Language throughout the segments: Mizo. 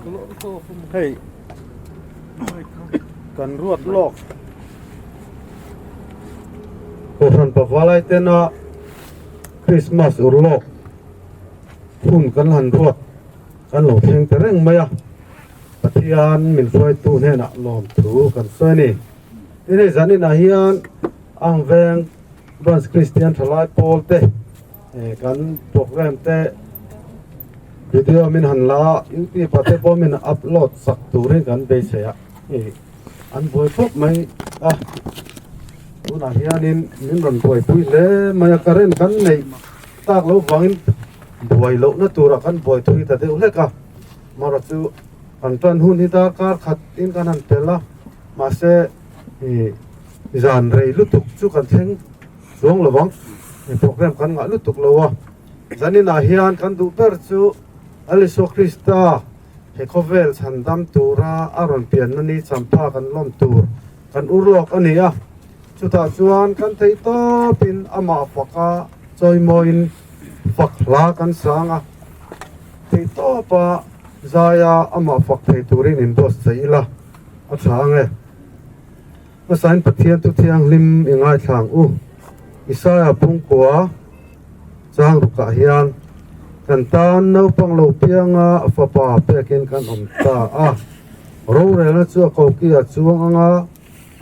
Hei kan ruat lawk Kohhran pavalai tena Christmas ur lawk hun kan han ruat kan lo thleng ta reng mai a, Pathian min hruaitu hnenah lawmthu kan sawi a ni. Tin hei zaninah hian ang veng Branch Kristian thalai pawl te kan program te video min han la a, youtube ah te pawh min upload sak turin kan beisei a, hei an buai khawp mai a, tunah hianin min rawn buaipui hle mai a, current kan neih tak loh vangin buai lohna turah kan buai thui ta deuh hlek a, amaherawhchu chu kan tan hun hi darkar khat in kan han tel a, mahse ih zan rei lutuk chu kan thleng chuang lo vang, program kan ngah lutuk lo a, zaninah hian kan duh ber chu Alisua Krista he khawvel chhan dam tura a rawn pianna ni champha kan lawm tur kan ur lawk a ni a, chutah chuan kan theih tawpin amah faka chawimawiin fak hla kan sang a, theih tawpa zaia amah fak thei turin inbuatsaih ila a tha ang e. Hmasain Pathian thu thianghlim i ngaithla ang u. Isaia pungkua chang rukah hian kan tan naupang lo pianga fapa pekin kan awm ta a. Rorelna chu a koki a chuang ang a,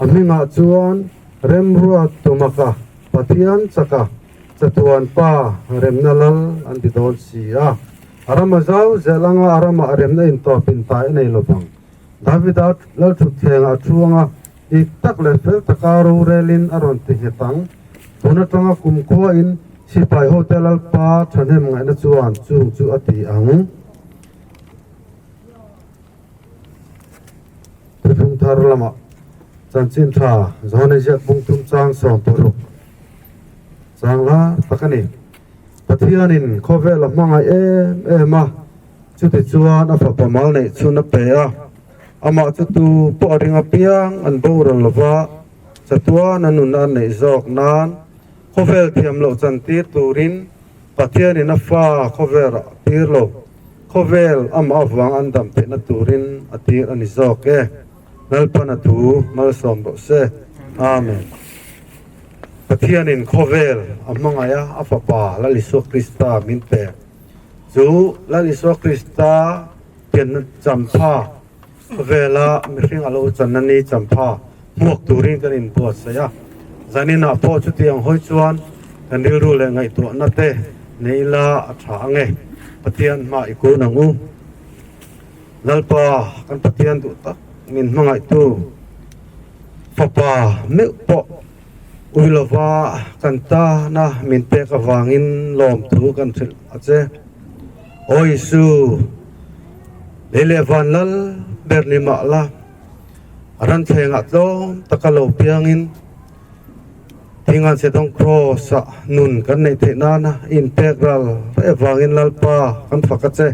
a hmingah chuan Remruat Tumaka, Pathian chaka, Chatuan Pa remna lal an ti dawn si a. A rama zau zel anga a ramah remna intawpin tai a nei lovang. Davida lalthutthleng a chuang a, dik tak leh fel taka rorelin a rawn ti nghet ang. Tun atanga kumkhuain sipai hote Lalpa thahnem ngaihna chuan chung chu a ti ang. Thuthlung thar lamah chanchin tha Johane ziak bung tum chang 16 chang lar tak a ni. Pathianin khawvel a hmangaih em em a. Chutichuan a fapa mal neih chhun a pe a, amah chu tu pawh a ring apiang an boral lo va, chatuan a nun a neih zawk nan khawvel thiam loh chantir turin Pathianin a fa khawvel a tir lo, khawvel amah avang an dam theihna turin a tir a ni zawk e. Lalpan a thu malsawm rawh se. Amen. Pathianin khawvel a hmangaih a, a fapa Lal Isua Krista min pek. Chu Lal Isua Krista pianna champha khawvela mihring a lo channa ni champha hmuak turin kan inbuatsaih a. Zaninah pawh chutiang hawi chuan kan rilru leh ngaihtuahna te nei ila a tha ang e. Pathian hma i kun ang u. Lalpa kan Pathian duh tak min hmangaihtu Fapa meuh pawh Ui lova kan tana min pek avangin lawmthu kan hrilh a che. Aw Isu, lei leh van lal ber ni mah la, a ranthlengah tlawm taka lo piangin Thingan Sedawng Cross-ah nun kan neih theih nana i inpek ral reh avangin Lalpa kan fak a che.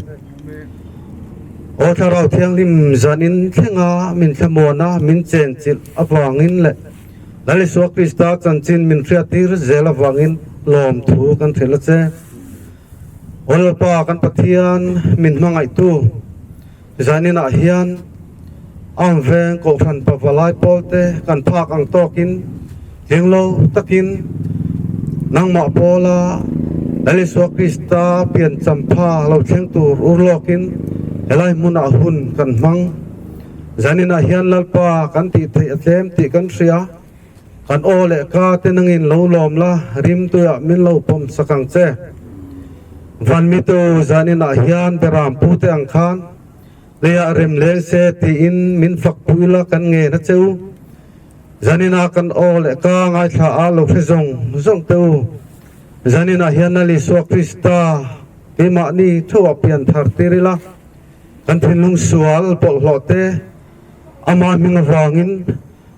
Aw Thlarau Thianghlim zanin thlenga min thlamuana min chenchilh avangin leh Lal Isua Krista chanchin min hriattir zel avangin lawmthu kan hrilh a che. Aw Lalpa kan Pathian min hmangaihtu zaninah hian Arm Veng Kohhran Pavalai pawlte kan phak ang tawkin tlinglo takin nangmah pawla Lal Isua Krista pian champha lo thleng tur ur lawkin helai hmunah hun kan hmang. Zaninah hian Lalpa kan tih theih a tlem tih kan hria. Kan aw leh ka te nangin lo lawm la, rimtuiah min lo pawm sak ang che. Van mitu zaninah hian Beram pute ang khan leiah rem leng se tiin min fak pui la kan ngen a che u. Zaninah kan aw leh ka ngaithla a lo hre zawng zawng teh u. Zaninah hian Lal Isua Krista keimahni theuhah pian thar tir ila. Kan thinlung sual bawlhhlawh te Ama hming avangin,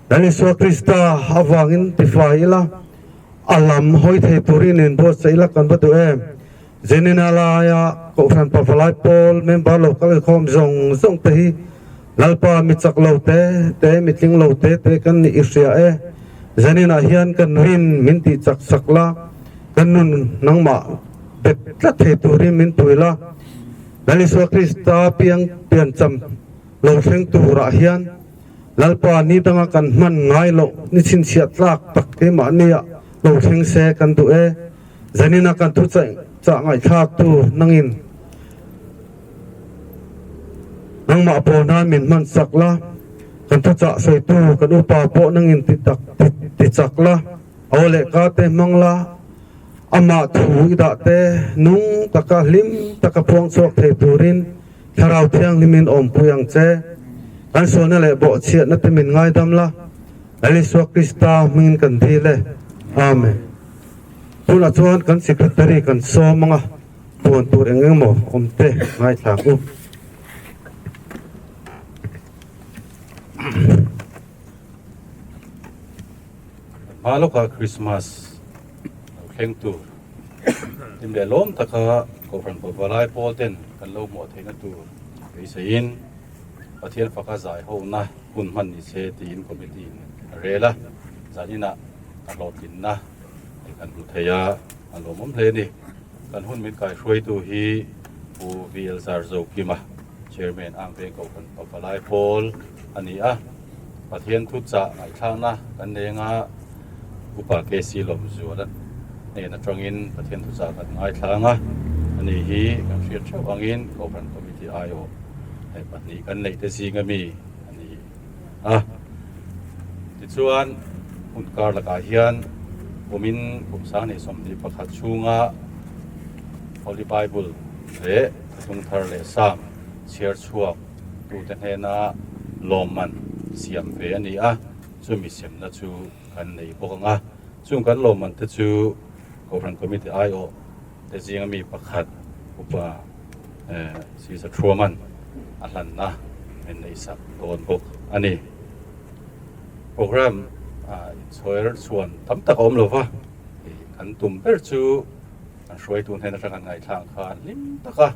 Lal Isua Krista avangin tifai ila, a lam hawi thei turin inbuatsaih ila kan va duh em? Zenina laia Kohhran Pavalai Pawl member lo kal inkhawm zawng zawng te hi Lalpa mi chak lo te te, mi tling lo te te kan nih i hria e. Zenina hian kan rin min tih chak sak la, kan nun nangmah bet tlat thei turin min pui la. Lal Isua Krista piang. piancham lo thleng turah hian Lalpa ni danga kan hman ngai loh ni chhinchhiah tlak tak keimahnia lo thleng se kan duh e. Zanina kan thu chah ngaihthlak tu nangin nangmah pawl nan min hman sak la, kan thu chah sawitu kan upa pawh nangin ti tak ti chak la, aw leh ka te hmang la, amah thu i dah te nung taka hlim taka phuang chhuak thei turin Thlarau Thianghlimin awmpui ang che. Kan sualna leh bawhchhiatna te min ngaidam la, Lal Isua Krista hmingin kan dil e. Amen. Tunah chuan kan Secretary kan sawm anga puan tur eng eng maw awm te ngaithla ang u. Hma lawka Krismas lo thleng tur hlim leh lawm taka Kohhran Pawlvalai pawl ten kan lo hmuah theihna tur beiseiin Pathian faka zai hona hun hman ni se tiin Committee in a rel a, zaninah a hlawhtlinna kan hmu thei a, a lawmawm hle a ni. Kan hun min kaihruaitu hi Pu VL Zarzokima, Chairman Angveng Kohhran Pavalai Pawl a ni a. Pathian thu chah ngaihthlakna kan nei anga Upa KC Lawmzuala hnen atangin Pathian thu chah kan ngaithla anga, ani hi kan hriat theuh angin Kohhran Committee aiawh pahnih kan neih te zinga mi a ni a. Tichuan, hun kar lakah hian kumin kum 2021 chhunga Holy Bible leh Thuthlung Thar leh Psalm chhiar chhuak tute hnena lawmman siam ve a ni a, chumi semna chu kan nei bawk ang a. Chung kan lawmman te chu Kohhran Committee aiawh te zinga mi pakhat Upa Caesar Thuaman a hlanna min neihsak dawn bawk a ni. Program inchhuair chhuan tam tak a awm lo va, kan tum ber chu kan hruaitu hnen atang kan ngaihthlak khan hlim taka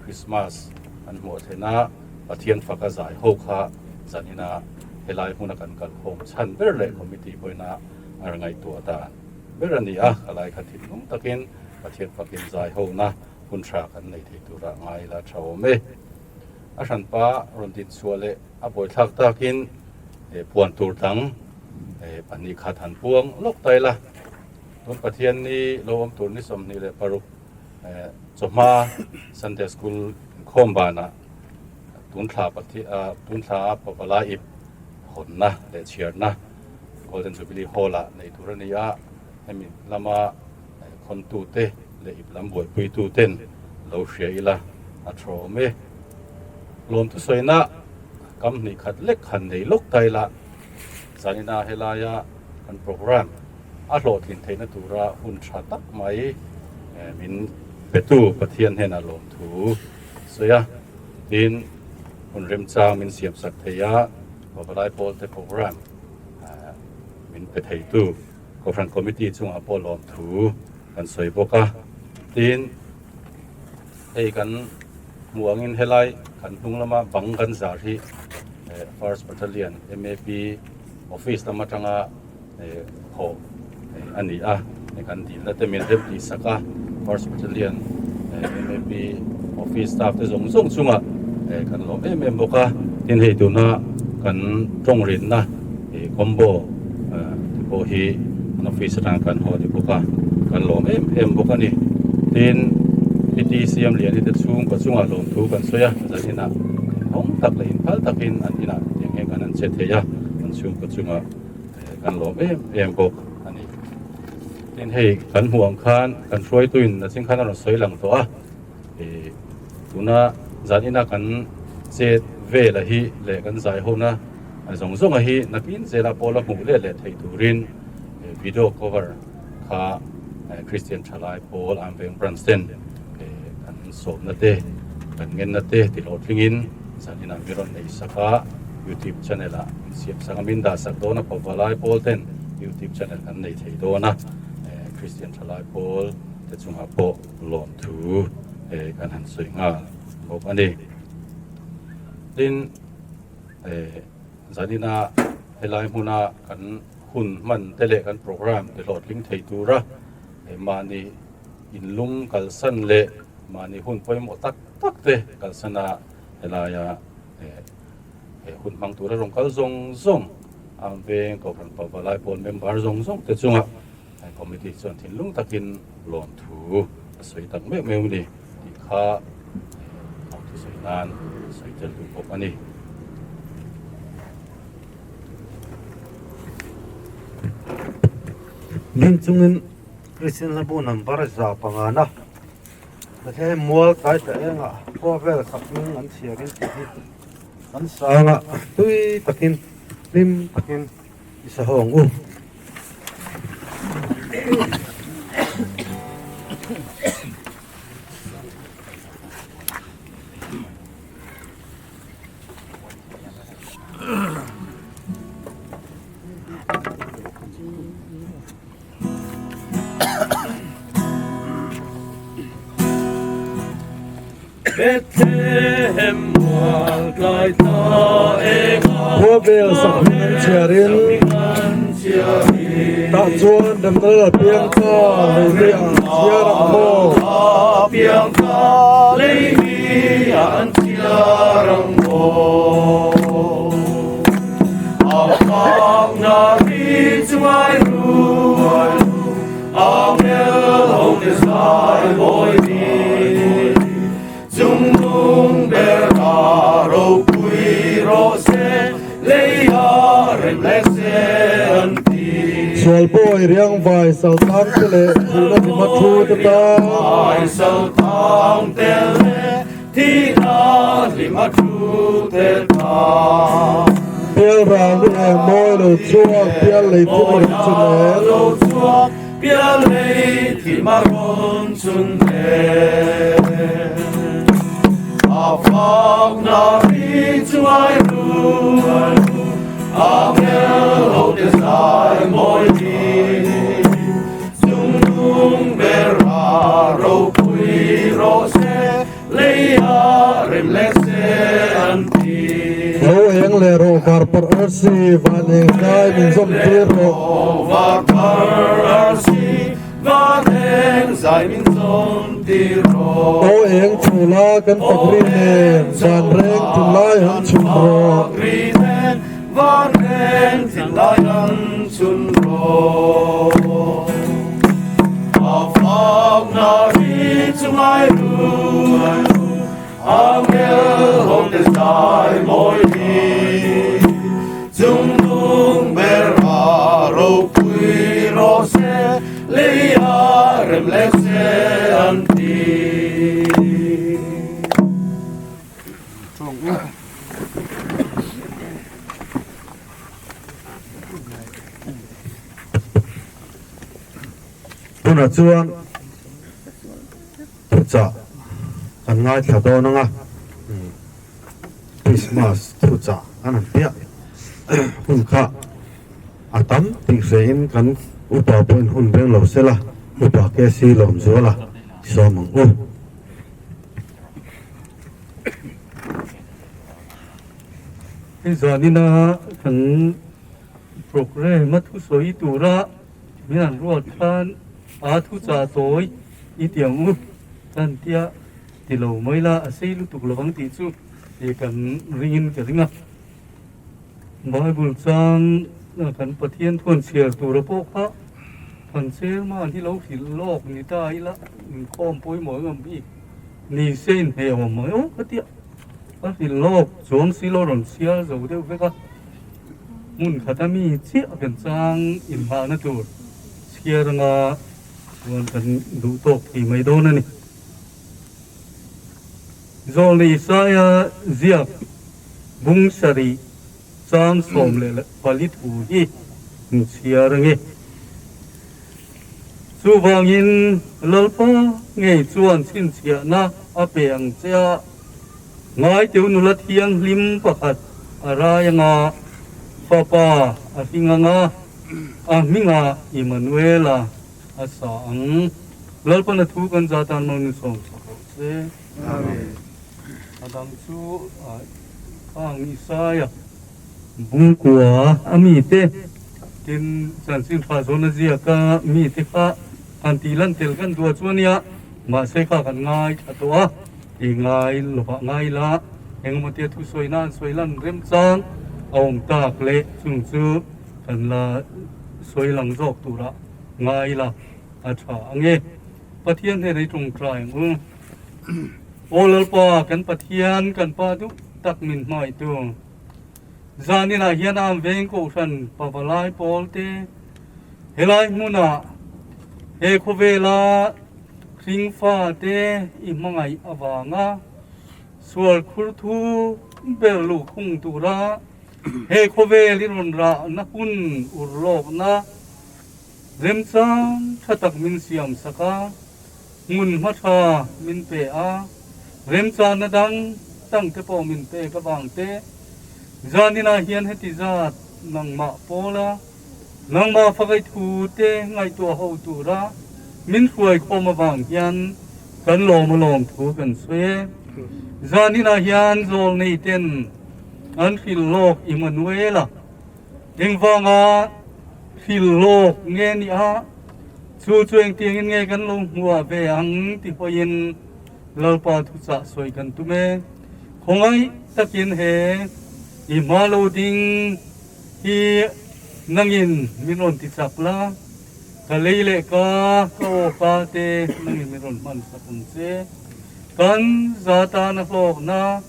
Christmas kan hmuh thlen a, Pathian faka zai ho kha zanina helai hmuna kan kalkhawm chhan ber leh committee pawhin a ngaihtuah dan ber a ni a, ka lai kha thinlung takin Pathian fakin zai hona hun tha kan nei thei tura ngai la tha awm e. A hranpa rawn din chhuah leh a buaithlak takin puan tur dang 2 khat han puang lawk ta ila. Tun Pathian ni lo awm tur ni 26 chawhma Sunday School inkhawm banah tun thla tun thla a Pavalai ip hawnna leh chhiarna Golden Jubilee Hall ah nei tur a ni a, hemi lama khawntute leh ip lam buaipuituten lo hria ila a tha awm e. Lawm thusawiina kam hnih khat lek han nei lawk ta ila, zanina helaia kan programme a hlawhtlin theihna tura hun tha tak mai min petu Pathian hnenah lawmthu sawi a, tin hun remchang min siamsak thei a, Pavalai Pawlte programme min pe theitu Kohhran Committee chungah pawh lawmthu kan sawi bawk a, tin hei kan hmuh angin helai kan hnung lama bang kan zar hi First Battalion MAP office lam atanga thawh a ni a, kan dilna te min rem tih sak a, First Battalion MAP office staff te zawng zawng chungah kan lawm em em bawk a, tin hei tuna kan tawng rinna combo te pawh hi an office atang kan haw ni bawk a, kan lawm em em bawk a ni. Tin, Iti Siam Liani te chhungkaw chungah lawmthu kan sawi a, zaninah hawng tak leh inphal takin an inah tiang hian kan han che thei a, an chhungkaw chungah kan lawm em em bawk a ni. Tin, hei kan hmuh ang khan kan hruaituin nachin khan a rawn sawi lang tawh a, Tuna zanina kan chet vela hi leh kan zai hona zawng zawnga hi nakin zela pawla hmuh let leh theih turin video cover kha Christian Thalai Pawl Amveng Branch ten kan sawmna te kan ngenna te ti hlawhtlingin zanina mi rawn nei sak a, YouTube channel ah min siam sak a, min dah sak dawn a, Pavalai Pawl ten YouTube channel kan nei thei dawn a, Christian Thalai Pawl te chungah pawh. Lawmthu kan han sawi nghal bawk a ni. Tin, zanina helai hmuna kan hun hman te leh kan programme te hlawhtling thei tura mahni inlum kalsan leh mahni hun pawimawh tak tak te kalsana. Helaia hun hmang tura rawn kal zawng zawng ang veng Kohhran Pavalai Pawl member zawng zawng te chunga committee chuan thinlung takin lawmthu a sawi tak meuh meuh a ni tih kha lawmthu sawi nan a sawi tel duh bawk a ni. Ding chungin Kristian hlabu number 500 na Pathian mual tlai ta engah khua vel sak hming an chhiarin tih hi kan sangah tui takin hlim takin i sa ho ang u. Khawvel sakhming an chhiarin tah chuan remna la piang ta lei mi an chhiar ang maw? Sual pawi riang vai saltang te leh thihna hlima thu te tan. Pial ral ni eng mawi lo chhuak pial lei thim a rawn chun eng. Lo eng leh rawh var parh arsi van eng zai min zawm tir rawh. Aw eng chhula kan fak ri nen van reng thinlai han chhun rawh. Tunah chuan thuchah kan ngaithla dawn ang a, Christmas thuchah an han piah hun kha a tam tih hrehin kan upa pawhin hun reng lo sela, upa KC Lawmzuala sawm ang u. Hei zanina kan programme a thusawi tura min an ruat khan a thuchah tawi i ti ang u kan tia ti lo mai la a sei lutuk lovang tih chu kan ringin ka ring a. Bible chang kan Pathian thuan chhiar tura pawh kha kan chairman hi lo hrilh lawk ni ta ila inkhawm pawimawh engam hi ni se inheh awm mai aw ka tia a hrilh lawk chuang si lo rawn chhiar zo deuh vek a hmun khata mi chiah kan chang inhahna tur chhiar anga chuan kan duh tawk thei mai dawn a ni. Zawlni Isaia ziak bung sarih chang 14 thu hi in chhiar ange. Chuvangin Lalpa ngei chuan chhinchhiahna a pe ang che a, Ngaiteu nula thianghlim pakhat a rai anga, fapa a hring anga, a hmingah Immanuela a sa ang. Lalpana thu kan za tan mawni sawmsak rawh se. Amen. A dang chu khang Isaia bungkua a mite tin chanchin tha zawn a ziak a mite kha han tih lan tel kan duah chu a nia mahse kha kan ngai tha tawh a tih ngai lovah ngai la. Engemaw tia thusawi nan sawi lan remchang a awm tak leh chung chu kan la sawi lang zawk turah ngai ila a tha ang e. Pathian hnenah i tawngtai ang u. Aw Lalpa, kan Pathian, kan Pa duh tak min hmaitu. Zaninah hian am veng kohhran pavalai pawl te helai hmunah he khawvela hringfa te i hmangaih avanga sual khur thu ber luh khung tura he khawvel i rawn rahna hun urlawkna remchang tha tak min siam sak a, hmun hma tha min pe a, remchana dang dang te pawh min pek avang te zaninah hian heti zat nangmah pawla nangmah fakai thu te ngaihtuah ho tura min hruai khawm avang hian kan lawm a lawm thu kan sawi e. Zaninah hian zawlnei ten an hrilh lawk Immanuela Engvanga thil lawk nge ni a, chu chu engtiangin nge kan lo hmuah ve ang ti hawiin Lalpa thuchah sawi kan tum e. Khawngaih takin he i hma lo ding hi nangin min rawn ti chak la, ka lei leh ka ka aw ka te nangin min rawn hman sak ang che. Kan za tana hlawkna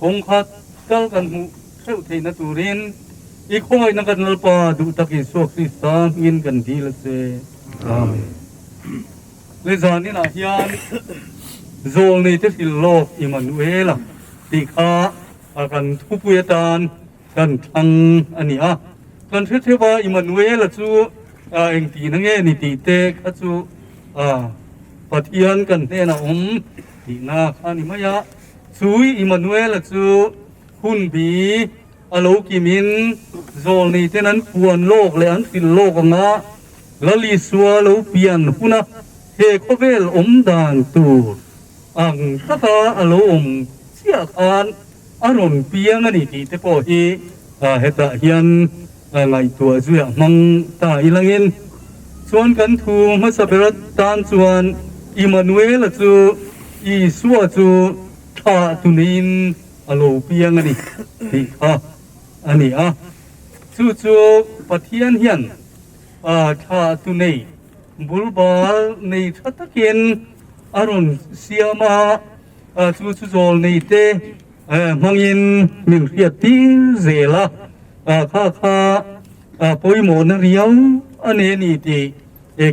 Kawngkhat kal kan hmuh theuh theihna turin i khawngaihna kan Lalpa duh tak Isua Krista hmingin kan dil a che. Amen. Le zan inah hian zawlnei te hrilh lawk Immanuela tih kha a kan thupui atan kan thlang a ni a. Kan hre theuh a Immanuela chu engtihna nge ni tih te kha chu Pathian kan hnenah awm tihna kha a ni mai a. Chui Immanuela chu hun bi a lo kimin zawlnei ten an puan lawk leh an hrilh lawk ang a, Lal Isua lo pian huna he khawvel awm dan tur ang taka a lo awm chiah khan a rawn piang a ni tih te pawh hi hetah hian ngaihtuah zuiah hmang ta ilangin chuan kan thu hmasa ber atan chuan Immanuela chu Isua chu thlah tu neiin a lo piang a ni tih kha a ni a. Chu chu Pathian hian thlah tu nei bulbal nei tha takin a rawn siam a, chu chu zawl nei te hmangin min hriat tir zel a, kha kha pawimawhna riau a nei a ni tih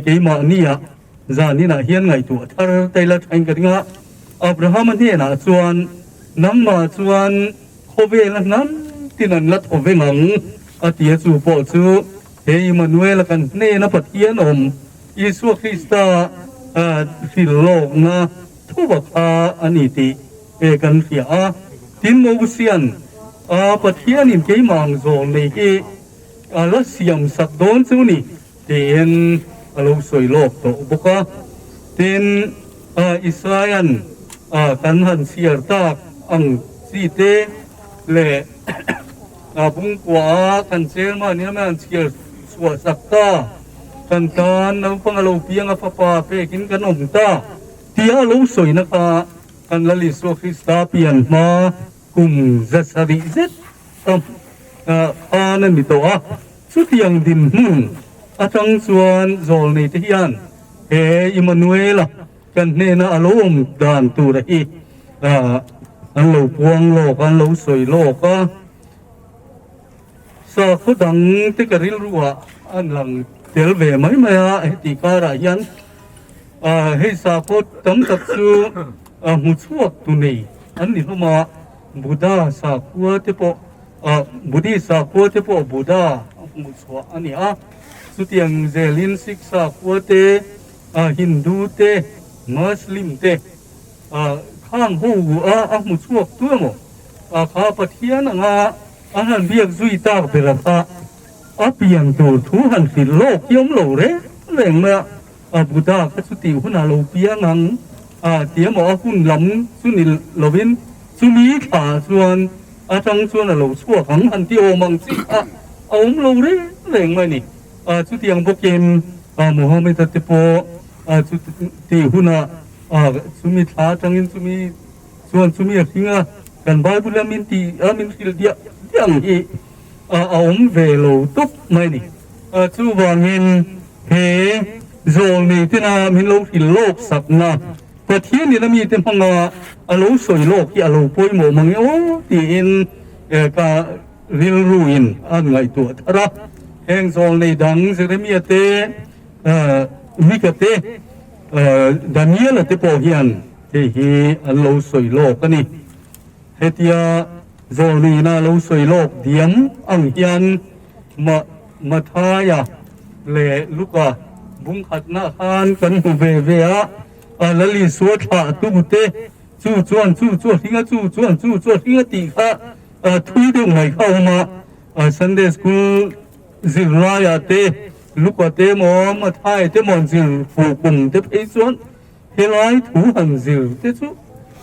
keimahnia Zaninah hian ngaihtuah thar taila thain ka ring a, Abrahama hnenah chuan, Nangmah chuan khawvela hnam tin an la thaw veng ang, a ti a, chu pawh chu he Immanuela kan hnena Pathian awm Isua Krista hrilh lawkna thuva kha a ni tih kan hria a. Tin, Mosian a Pathianin keimah ang zawl nei hi a la siam sak dawn chu ni. Tiin a lo sawi lawk tawh bawk a. Tin, Isaia'n kan han chhiar tak ang chi te leh bungkuaha kan chairman in a han chhiar chhuah sak ta, kan tan naupang a lo piang a fapa pekin kan awm ta tia a lo sawina kha kan Lal Isua Krista pian hma kum zasarih zet tam khan a ni tawh a. Chutiang dinhmun atang chuan zawlnei te hian he Immanuela kan hnena a lo awm dan tura hi an lo puang lawk a, an lo sawi lawk a. Sakhaw dang te ka rilruah an lang tel ve mai mai a, heti karah hian hei sakhaw tam tak chu hmu chhuak tu nei an ni hlawm a, Buddha sakhua te pawh Buddhist sakhua te pawh Buddha a hmuh chhuah a ni a, chutiang zelin Sikh sakhua te, Hindu te, Muslim te khang ho a a hmu chhuak tu emaw kha Pathian anga an han biak zui tak ber a kha a pian tur thu han hrilh lawk hi awm lo reng reng mai a, Buddha kha chutih hunah lo piang ang ti emaw a hun lam chu ni lovin chumi thla chuan Atang chuan a lo chhuak ang han ti awm ang chi kha a awm lo reng reng mai ni. Chutiang bawkin Mohammed-a te pawh chuti hunah chumi thla atangin chumi chuan chumi a hring a, Kan Bible a min ti a min hrilh diah diah ang hi a awm ve lo tawp mai a ni. Chuvangin he zawlnei tena min lo hrilh lawk sakna Pathian in a mite hmanga a lo sawi lawk hi a lo pawimawh mang e aw tiin ka rilru in a ngaihtuah thar a. Heng zawlnei dang Jeremia te, Mika te, Daniela te pawh hian Hei hi an lo sawi lawk a ni. Hetia Zawlnina lo sawi lawk diam ang hian Mathaia leh Luka bungkhatna khan kan hmu ve ve a, a Lal Isua thlah tute chu chuan chu chu a hring a, chu chuan chu chu a hring a tih kha thui deuh mai kha a awm a. Sunday School zirlaiah te Luka te emaw Mathaia te emaw an zir fuh kum te phei chuan Helai thu han zir te chu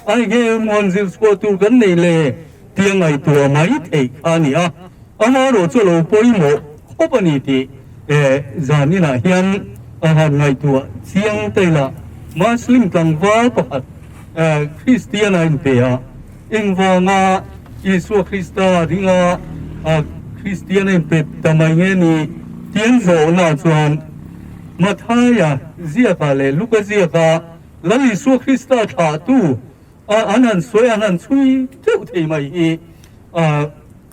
ai nge muan zir chhuah tur kan nei le tia ngaihtuah mai theih kha a ni a, amaherawh chu a lo pawimawh khawp a ni tih zan inah hian a han ngaihtuah chiang ta ila. Muslim tlangval pakhat Kristian a inpe a, engvanga Isua Krista ringa Kristian a inpe ta mai nge ni tiang zawhna chuan Mathaia ziakah leh Luka ziakah Lal Isua Krista thlahtu an han sawi an han chhui teuh thei mai hi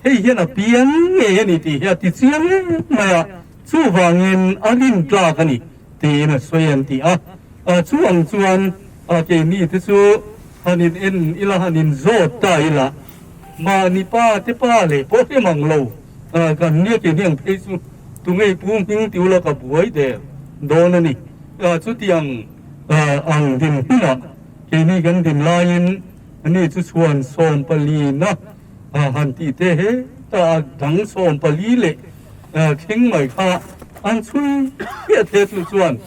hei hian a pian ngei a ni tih hi a ti chiang em mai a, chuvangin a rin tlak a ni tiin a sawi an ti a. Chu ang chuan keini te chu han in en ila han in zawt ta ila mahni pa te pa leh pawh hrem ang lo kan nia keini ang phei chu Tunge pu hming ti ula ka buai der dawn a ni. Chutiang ang din hunah keini kan din laiin ani chu chhuan 14 na han tih te heta a dang 14 leh thleng mai kha an chhui chiah the chu chuan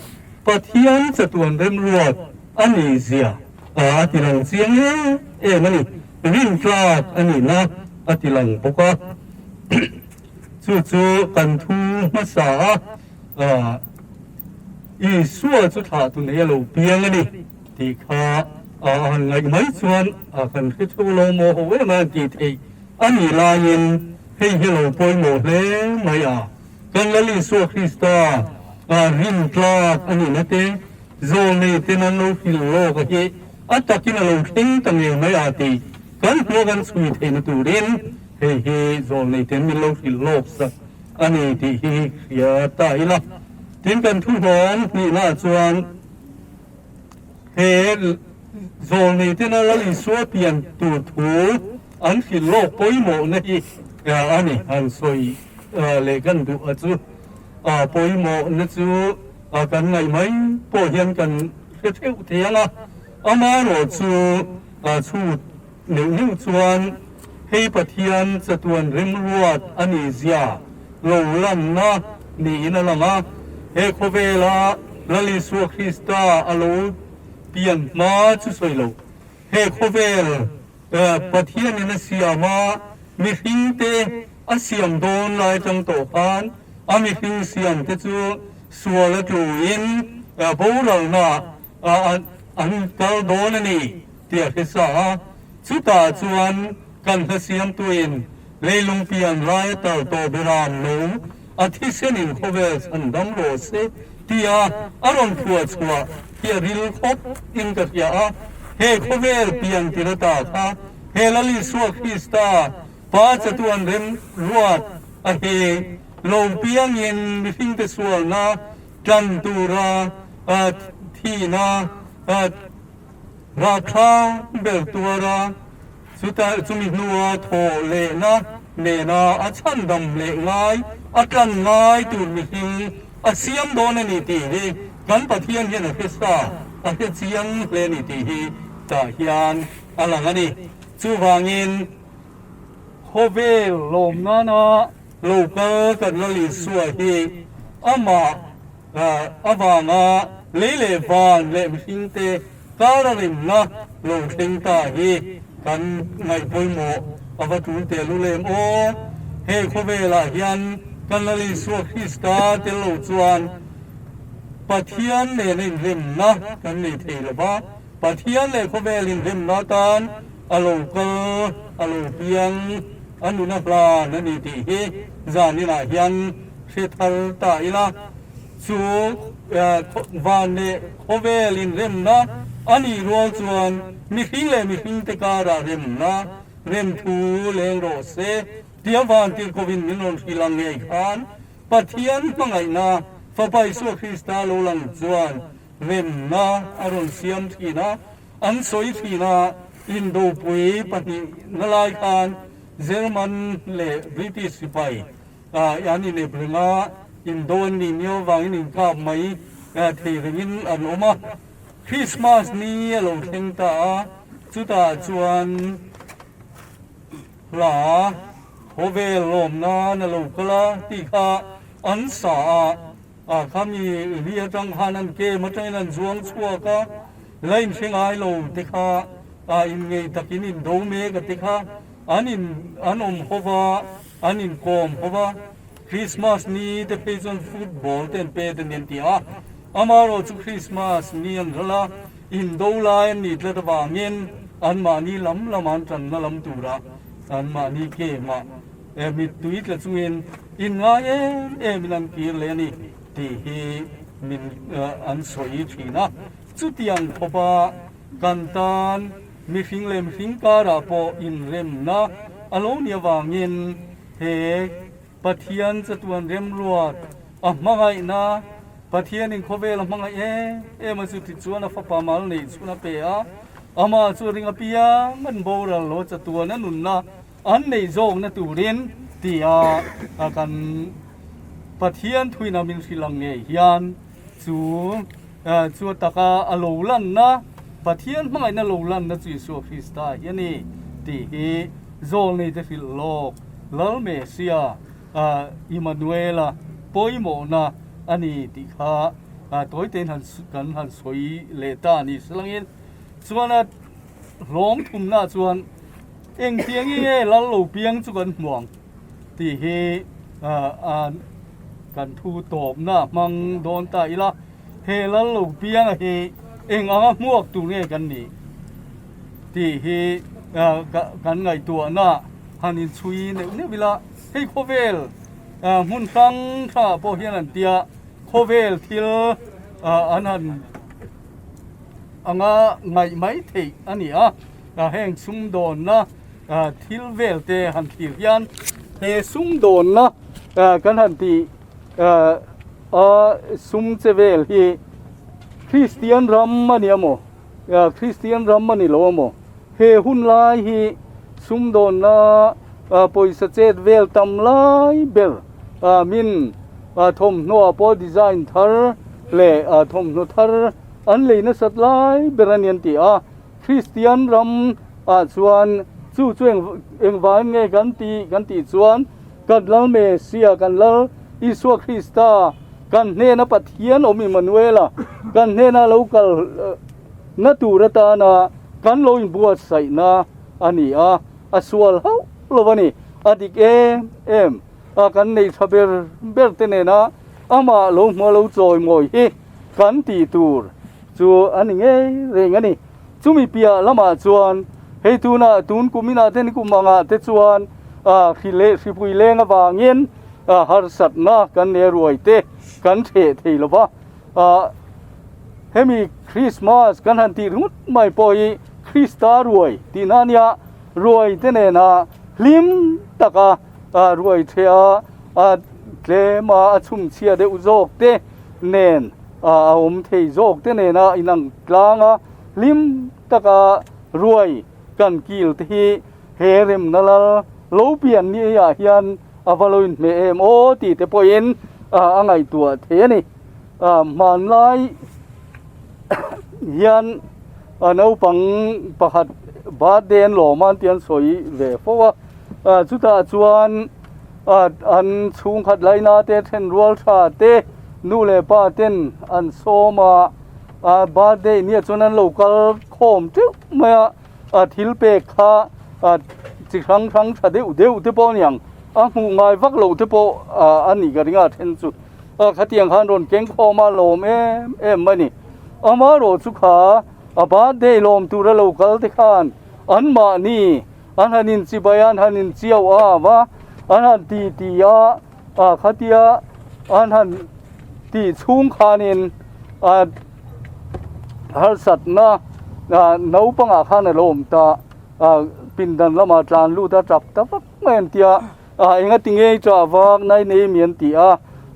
Pathian chatuan remruat a nih zia a ti lang chiang em em a ni. Rintlak a nihna a ti lang bawk a. Chu chu kan thu hmasa a, Isua chu thlah tu nei a lo piang a ni tih kha a han ngaih mai chuan a kan hre theuh lo maw ho em a an tih theih a nih laiin hei hi a lo pawimawh hle mai a, kan Lal Isua Krista rin tlak a nihna te, zawlnei ten an lo hrilh lawk a hi a takin a lo thleng ta ngei mai a tih kan hmuh a kan chhui theihna turin Hei hi zawlnei ten min lo hrilh lawk sak a ni tih hi hria ta ila. Tin kan thuhlawm hnihnaah chuan he zawlnei tena Lal Isua pian tur thu an hrilh lawk pawimawhna hi a ni. Han sawi leh kan duh a chu pawimawhna chu kan ngaih mai pawh hian kan hre theuh thei ang a, amaherawh chu chhut Neuh neuh chuan hei Pathian chatuan remruat a nih zia lo lanna niin a lang a, he khawvela Lal Isua Krista a lo pian hma chu sawi lo. He khawvel Pathianin a siam a, mihringte a siam dawn lai atang tawh khan a mihring siamte chu sual a tluin boralna an kal dawn a ni tih a hre sa a. Chutah chuan kan hla siamtuin leilung pian lai a tal tawh beram lo a thisenin khawvel chhan dam rawh se tia a rawn phuah chhuah hi a ril khawp in ka hria a. He khawvel pian tir ata kha he Lal Isua Krista Pa chatuan rem ruat a he lo piangin mihringte sualna Tlan tura thihna rahthlak ber tuara chuta chumi hnua thawh lehna nena a chhandam leh ngai, a tlan ngai tur mihring a siam dawn a ni tih hi kan Pathian hian a hre sa, a hre chiang hle a ni tih hi tah hian a lang a ni. Chuvangin khawvel lawm nana Lo kal kan Lal Isua hi amah avanga lei leh van leh mihringte kar a rimna lo thleng ta hi kan ngaih pawimawh a va tul teh lul em aw. He khawvelah hian kan Lal Isua Krista tel lo chuan Pathian nena inremna kan nei thei lo va, Pathian leh khawvel inremna atan. a lo kal, a lo piang, a nun a hlan a ni tih hi zaninah hian hre thar ta ila. Chu van leh khawvel inremna a nih rual chuan mihring leh mihringte karah remna rem thu leng rawh se tia vantirhkovin min rawn hrilh ang ngei khan Pathian hmangaihna Fapa Isua Krista lo lang chuan remna a rawn siam thin a, an sawi thin a, Indopui pahnihna lai khan German leh British sipai an inep reng a, indo an nih miau avangin inkap mai thei rengin an awm a. Krismas ni a lo thleng ta a, chutah chuan hla khawvel lawm nan a lo kal a tih kha an sa a, a khami ri atang khan an kem atangin an zuang chhuak a, la inhre ngai lo te kha inngei takin indo mek a te kha an in an awm ho va. An inkawm ho va, Krismas ni te phei chuan football te an pe te ni an ti a, amaherawh chu Krismas ni an ral a, indo lai an nih tlat avangin anmahni lam lama an tanna lam tura anmahni game ah mittui tla chungin inngai em em in an kir leh a ni tih hi min an sawi thin a. Chutiang khawpa kan tan Mihring leh mihring karah pawh inremna a lo nih avangin he Pathian chatuan remruat a hmangaihna, Pathianin khawvel a hmangaih em em a, chuti chuan a fapa mal neih chhun a pe a, amah chu ring apiang an boral lo chatuan a nunna an neih zawkna turin tia kan Pathian thuina min hrilh ang ngei hian chu chu taka a lo lanna Pathian hmangaihna lo lanna chu Isua Krista hi a ni tih hi Zawlneite hrilh lawk Lal Mesia Immanuela pawimawhna a ni tih kha tawitein han kan han sawi leh ta a ni silangin chuan a hlawm thumna chuan Engtiang nge lal lo piang chu kan hmu ang tih hi kan thu tawpna hmang dawn ta ila, he lal lo pianga hi eng anga hmuak tur nge kan nih tih hi kan ngaihtuahna han inchhui neuh neuh ila, hei khawvel hmun hrang hrangah pawh hian an tia khawvel thil an han anga ngaih mai theih a ni a, heng sumdawnna thil vel te han thlir hian he sumdawnna kan han tih a sum che vel hi Kristian ram a ni amaw Kristian ram a ni lo amaw he hun lai hi sumdawnna pawisa chet vel tam lai ber min thawmhnaw ah pawh design thar leh thawmhnaw thar An lei nasat lai ber a ni an ti a, Kristian ram ah chuan chu chu eng engvangin nge kan tih kan tih chuan kan Lal Mesia, kan Lal Isua Krista, kan hnena Pathian awm Immanuela kan hnena lo kal na tur atana kan lo inbuatsaihna a ni a, a sual hauh lo a ni, a dik em em a kan nei tha ber ber te nena amah lo hmua lo chawimawi hi. Kan tih tur chu a ni ngei reng a ni. Chumi piah lamah chuan hei tunah tun kum inah te ni kum angah te chuan hri leh hripui leng avangin harsatna kan nei ruai te kan theh thei lo va. Hemi Krismas kan han tih ringawt mai pawh hi Krista ruai tihna a nia, ruai te nena hlim taka ruai theh a tlema a chhumchhia deuh zawk te nen a awm thei zawk te nena inang tlang a, hlim taka ruai kan kil te hi he remna lal lo pian ni ah hian a va lo inhmeh em aw tih te pawhin a ngaihtuah thei a ni. Hmanlai hian naupang pakhat birthday an lawm a an tih an sawi ve fo a, chutah chuan An chhungkhat laina te thenrual tha te nu leh pa ten an sawm a, a birthday nia chuan an lo kal khawm teuh mai a, a thil pek kha a chi hrang hrang tha deuh deuh te pawh a niang, a hmuh ngai vak loh te pawh a nih ka ring a then chu khatiang khan rawn keng khawm a lawm em em mai a ni. Amaherawhchu kha a birthday lawm tura lo kal te khan. an mahni an han inchibai a, an han inchiau a a, an han ti ti a, ah khatia an han tih chhung khanin ah harsatna ah naupangah khan a lo awm ta ah pindan lamah tlan lut a tap ta vak mai an tia ah enga ti ngei chah vak nai nei mi an ti a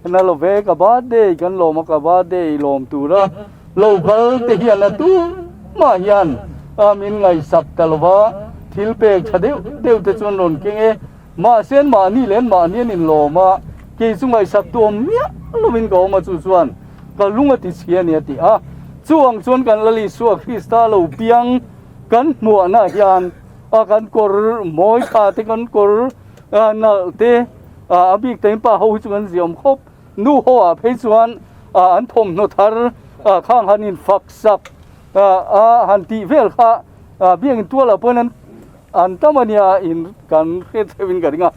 na lo ve ka birthday kan lawm a ka birthday lawm tura lo kal te hian a tumah hian ah min ngaihsak ta lo va thil pek tha deuh deuh te chuan rawn keng e. Mahse mahni leh mahni an inlawm a, kei chu ngaihsak tu awm miah lovin ka awm a, chu chuan ka lung a ti chhia a ni a ti a. Chu ang chuan kan Lal Isua Krista lo piang kan hmuahna hian a kan kawr mawi tha te, kan kawr nalh te, a bik takin pa ho hi chu kan ziawm khawp, nu ho ah phei chuan an thawmhnaw thar khang han infak sak a han tih vel kha biakin tualah pawhin an An tam a nia in kan hre theuh in ka ring a,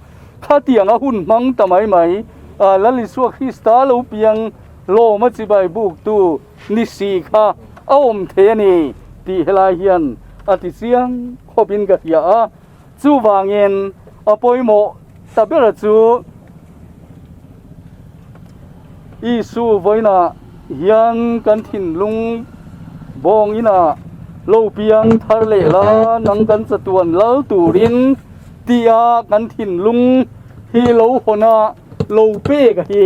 khatiang a hun hmang ta mai mai a Lal Isua Krista lo piang lawm a chibai buk tu ni si kha a awm thei a ni tih helai hian a ti chiang khawp in ka hria a, chuvangin a pawimawh ta ber chu Isu vawiinah hian kan thinlung bawng inah lo piang thar leh la, nang kan chatuan lal turin tia kan thinlung hi lo hawn a, lo pek a hi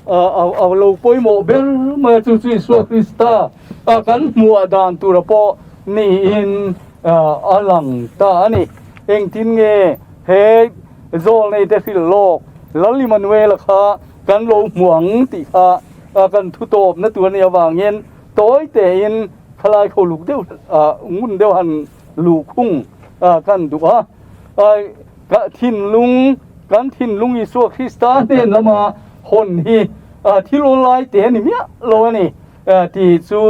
a lo pawimawh ber mai a, chu chu Isua Krista kan hmuah dan tura pawh niin a lang ta a ni. Engtin nge he Zawlnei te hrilh lawk, Lal Immanuela kha kan lo hmu ang tih kha kan thu tawpna tur a nih avangin tawi tein khalai kho luk deuh ngun deuh han luh khung kan duh a. Thinlung, kan thinlung Isua Krista hnen lama hawn hi thil awlai te a ni miah lo a ni tih chu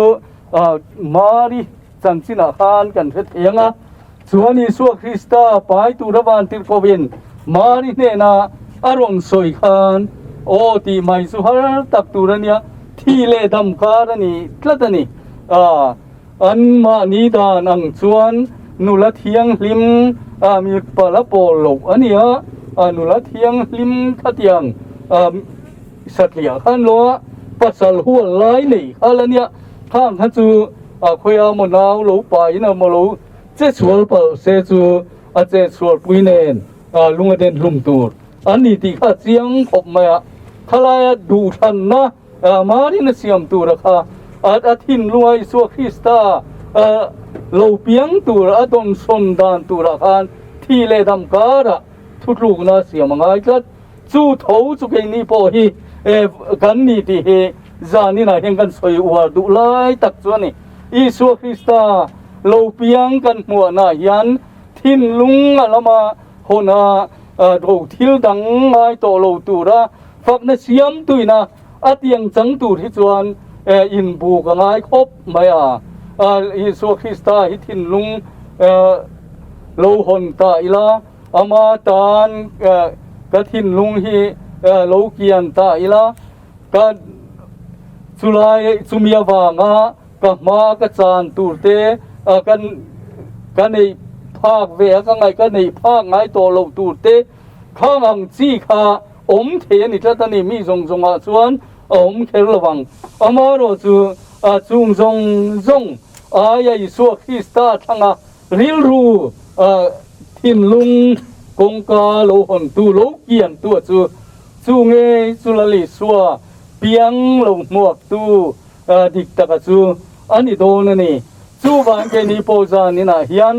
Mari chanchinah khan kan hre thei ang a. Chuan Isua Krista pai tura vantirhkohin Mari hnena a rawn sawi khan, Aw tih mai chu har tak tur a nia, thi leh dam kar a ni tlat a ni. A, anmahni dan ang chuan nula thianghlim a mipa la pawl loh a ni a, a nula thianghlim khatiang a satliah khan lo a, pasal hual lai nei kha la nia, khang kha chu a khawia maw nau lo pain a maw lo Che chhual palh se chu a che chhual pui nen lung a den hlum tur an ni tih kha a chiang khawp mai a. Khalaia duhthlanna marin a siam tura kha a thinlunga Isua Krista lo piang tur a dawnsawn dan turah khan thi leh dam karah thutlukna a siam a ngai tlat. Chu tho chu keini pawh hi kan ni tih hi zaninah hian kan sawi uar duh lai tak chu a ni. Isua Krista lo piang kan hmuahna hian thinlung a lama hawna ro thil dang ngai tawh lo tura fakna siam tuina a tiang chang tur hi chuan inbuk a ngai khawp mai a. Isua Krista hi thinlung lo hawn ta ila, ama tan ka thinlung hi lo kian ta ila, Ka chulai chumi avanga ka hma ka chan tur te kan ka neih phak ve a ka ngaih ka neih phak ngai tawh loh tur te khang ang chi kha awm thei a ni tlat a ni mi zawng zawng ah chuan a awm kher lo vang amaherawh chu chung zawng zawng aia Isua Krista thlanga rilru thinlung kawngka lo hawn tu lo kian tu a chu Chu nge chu Lal Isua piang lo hmuaktu dik taka chu a ni dawn a ni. Chuvang keini pawh zan inah hian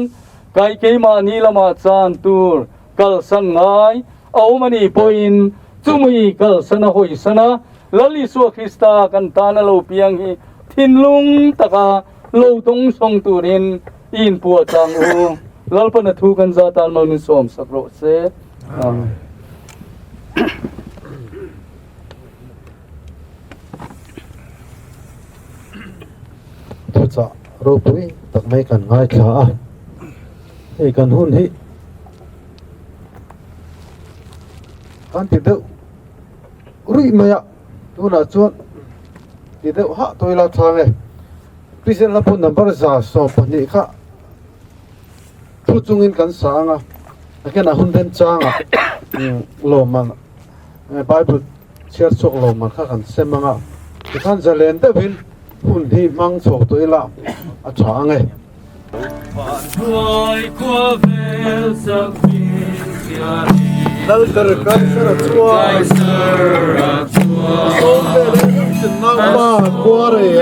kai keimahni lamah chan tur kalsan ngai a awm a nih pawhin chumi kalsan a hawisan a, Lal Isua Krista kan tana lo piang hi thinlung taka lo dawngsawng turin i inpuah chang u. Lalpana thu kan za tan mal min sawm sak rawh se. Amen. Thuchah ropui tak mai kan ngaithla a, hei kan hun hi kan ti deuh ruih mai a, tunah chuan ti deuh hah tawh ila chang e. Kristian hla phun number 112 kha. Thu chungin kan sa ang a, nakinah hun remchangah lawmman Bible chhiar chhuak lawmman kha kan sem ang a, tikhan zalen deuhin hun hi hmang chho tawh ila a tha ang e. Lalber Kaisara chuan sawm vel e ram chin naupa khuarei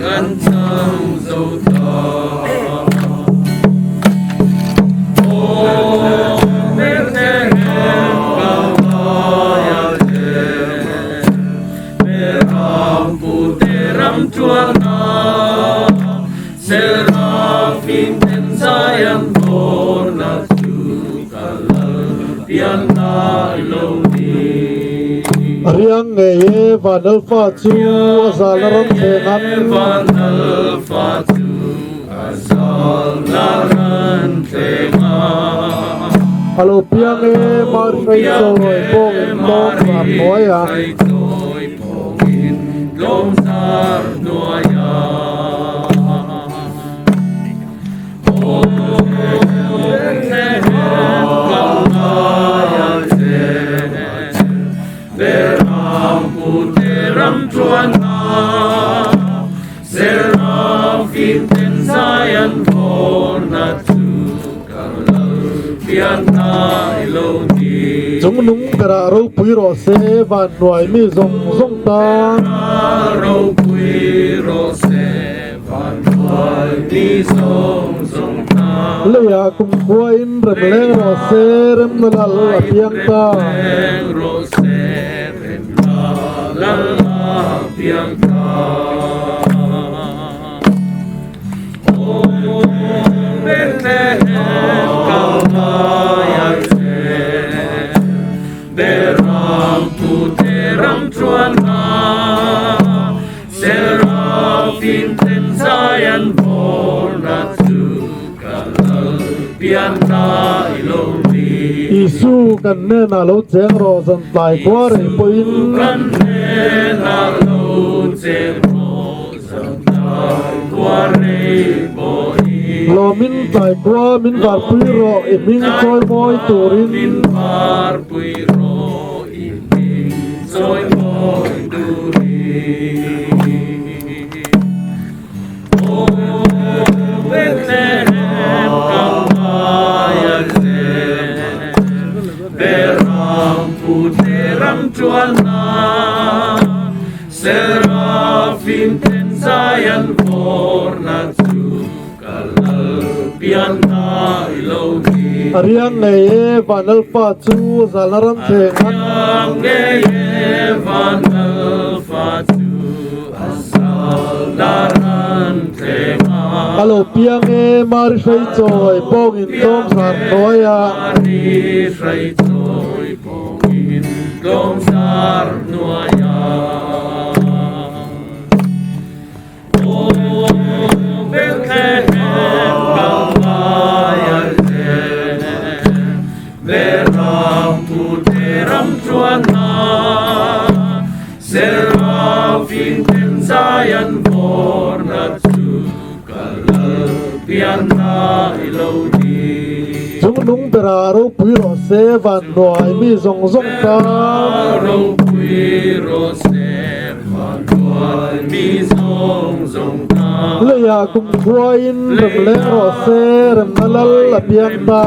an chang duh ta. A riang ngei e Vanlalfa chu a zalna ram thleng an. A lo piang e Mar Hreichawi pawngin tlawm zar hnuai a. Chungnung berah ropui rawh se van hnuai mi zawng zawng tan. Leiah kumkhuain rem leng rawh se remna lal a piang ta. Isu kan hnenah lo cheng rawh zan tlai khua rei pawhin. Lawmin tlai khua min varpui rawh i hming chawi mawi turin. A riang ngei e van alpha chu zalna ram thleng an. A lo piang e Mari Hreichawi pawngin tlawm zar hnuaiah. Chungnung bera ropui rawh se van hnuai mi zawng zawng tan. Leiah kumkhuain rem leng rawh se remna lal a piang ta.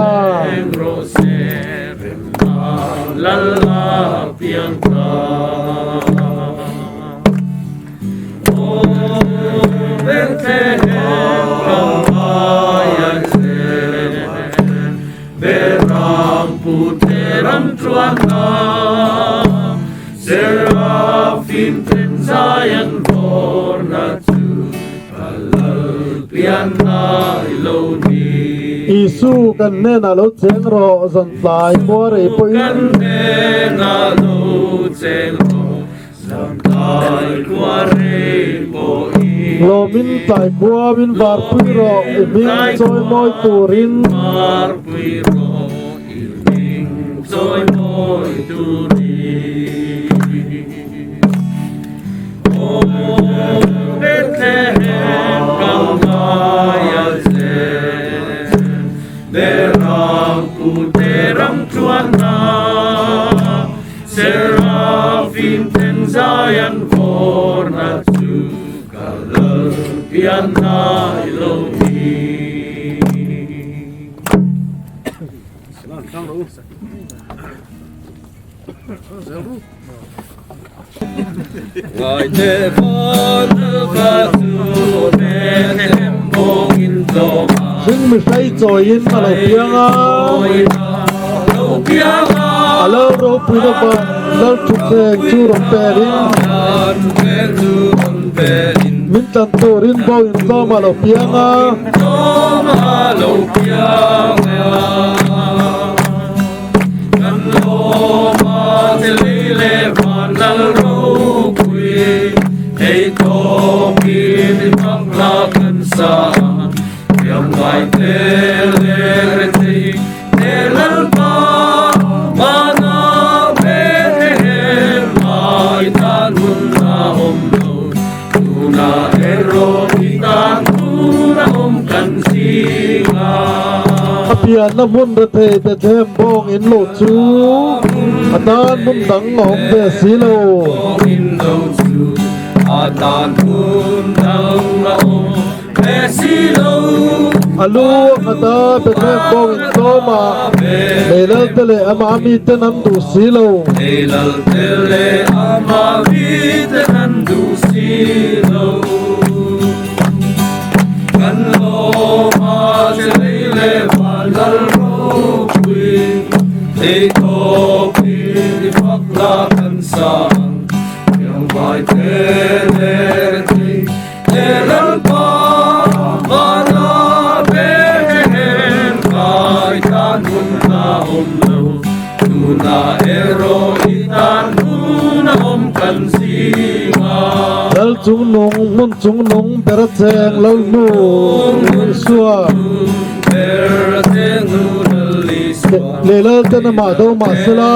Isu kan hnenah lo cheng rawh zan tlai khua rei pawhin. Lawmin tlai khua min varpui rawh i hming chawi mawi turin. pian hnai lo ni. Hring mi hrei chawiin a lo piang a, a lo ropui na van lal thutthleng chu rawn perin, min tlan turin bo intlawm a lo piang a. Kan lawm a che lei leh van lal ropui, hei tawpin i hmang hla kan sa ang. Thiam ngai te leh rethei te Lalpa, mana Bethlehem ah i tan hun a awm lo, tunah erawh i tan hun a awm kan zing a. A pianna hmun rethei Bethlehem bawng in lo chu a tan hmun dang a awm ve si lo. Bawng in lo chu a tan hmun dang a awm ve si lo. A lu a nghat a, Bethlehem bawng in tlawm a, Leilal te leh amah miten an duh si lo. Leilal te leh amah miten an duh si lo. Kan lawm a che lei leh van lal ropui, Theitawpin i fak la kan sang, Thianghmai te leh rethei te Lalpa, Vana Bethlehem kai tan hun a awm lo, Tunah erawh i tan hun a awm kan zinga. Lal chung nung hmun chung nung ber a cheng lal hnu Isua. Leh lal ten amah do mahsela.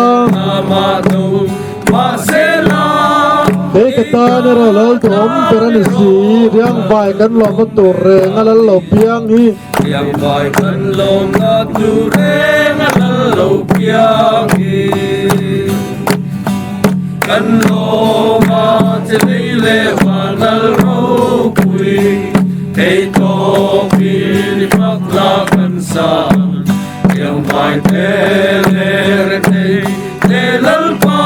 Kei ka tan erawh lal duhawm ber a ni si, riangvai kan lawmna tur reng a lal lo piang hi. Riangvai kan lawmna tur reng a lal lo piang hi. Kan lawm a che lei leh van lal ropui, Theitawpin i fak la kan sang, Riangvai te leh rethei te Lalpa,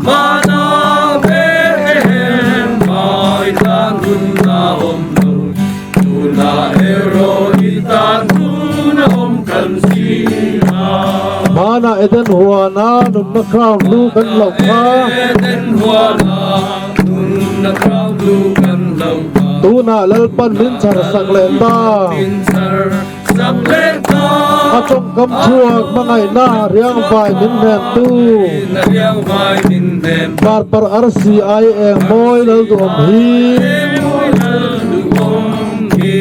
Vana Bethlehem mai tan hun a awm lo. Tunah erawh i tan hun a awm kan zing a. Hmanah Eden huana nunna crown lu kan loh kha. Eden huana nunna crown lu kan loh kha. Tunah Lalpan min chhar sak leh ta. Min chhar sak leh ta. A tawngkam chhuak hmangaihna riangvai min hnentu. Riangvai min hnentu. Parpar arsi ai eng mawi lal duhawm hi. Eng mawi lal duhawm hi.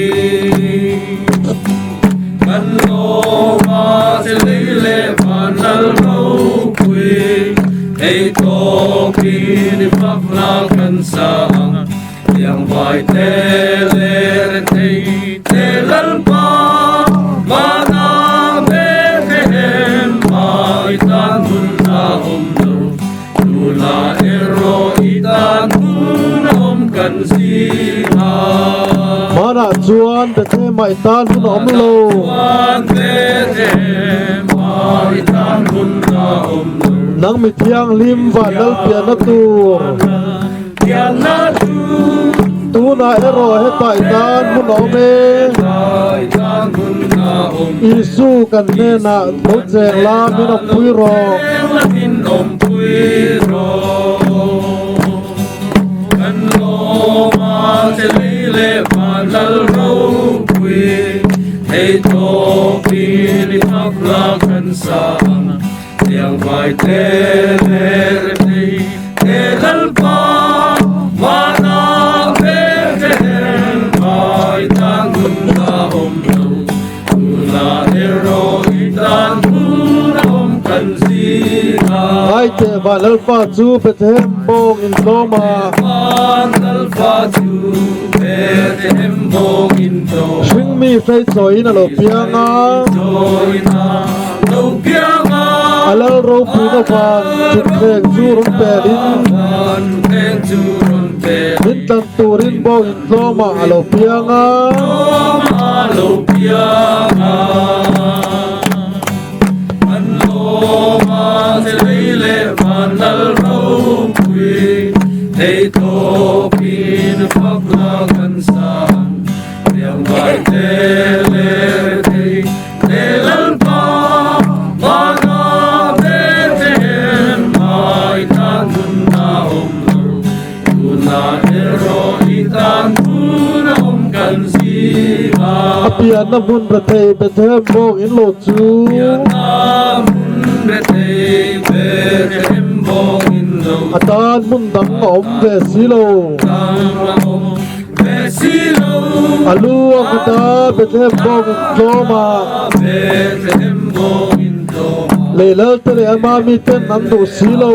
Kan lawm a che lei leh van lal ropui. Hei tawpin i fak hla kan sang. Liangvai te leh rethei te Lalpa vana Bethlehem ah i tan hun a awm lo, tuna erawh i tan hun a awm kan zing a. Hmanah chuan Bethlehem ah i tan hun a awm lo. Hmanah chuan Bethlehem ah i tan hun a awm lo. Nang mi thianghlim van lal pianna tur. Tunah erawh hetah i tan hmun a awm e. Isu kan hnenah lo cheng la min awmpui rawh. Liangvai te leh rethei te Lalpa vana Bethlehem ai tan hun a awm lo, tunah erawh i tan hun a awm kan zing a. Ngai teh van Lalpa chu Bethlehem bawng in tlawm a. Van Lalpa chu Bethlehem bawng in tlawm a. Hringmi hreichawiin a lo piang a. Hreichawiin a. A lal ropuina van thutthleng chu rawn pel in min tlan turin bawngin tlawmah a lo piang a. A pianna hmun rethei Bethlehem bawk in lo chu. A tan hmun dang a awm ve si lo. A lu a nghat a, Bethlehem bawk in tlawm a. Lei lal te leh ama mi ten an duh si lo.